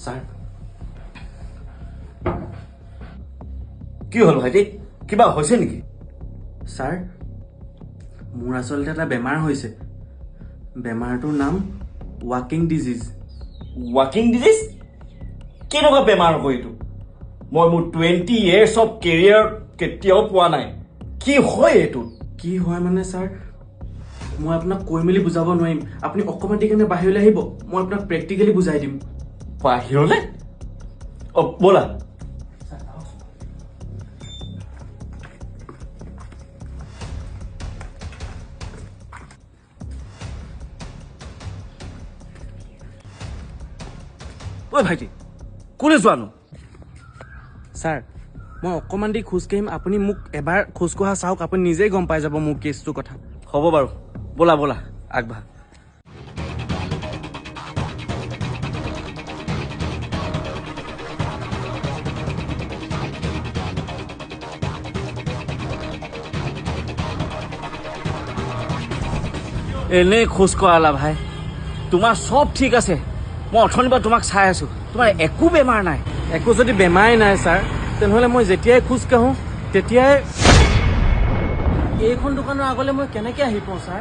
Sir. কি হ'ল ভাইটি, কিবা হৈছে নেকি? ছাৰ, মোৰ আচলতে এটা বেমাৰ হৈছে। বেমাৰটোৰ নাম ৱাকিং ডিজিজ। ৱাকিং ডিজিজ? কেনেকুৱা বেমাৰ আকৌ এইটো? মই মোৰ 20 ইয়েৰ্ছ অফ কেৰিয়াৰ কেতিয়াও পোৱা নাই। কি হয় এইটো? কি হয় মানে ছাৰ, মই আপোনাক কৈ মেলি বুজাব নোৱাৰিম। আপুনি অকণমান দেৰি কাৰণে বাহিৰলৈ আহিব, মই আপোনাক প্ৰেক্টিকেলি বুজাই দিম। বাহিৰলে? অ, ব'লা। ঐ ভাইটি, কোনে যোৱানো? ছাৰ, মই অকণমান দেৰি খোজকাঢ়িম। আপুনি মোক এবাৰ খোজকঢ়া চাওক, আপুনি নিজেই গম পাই যাব মোৰ কেছটোৰ কথা। হ'ব বাৰু, ব'লা ব'লা, আগবাঢ়া। এনেই খোজ কঢ়ালা ভাই, তোমাৰ চব ঠিক আছে। মই অথনিৰ পৰা তোমাক চাই আছো, তোমাৰ একো বেমাৰ নাই। একো যদি বেমাৰেই নাই ছাৰ, তেনেহ'লে মই যেতিয়াই খোজ কাঢ়োঁ তেতিয়াই এইখন দোকানৰ আগলৈ মই কেনেকৈ আহি পাওঁ ছাৰ?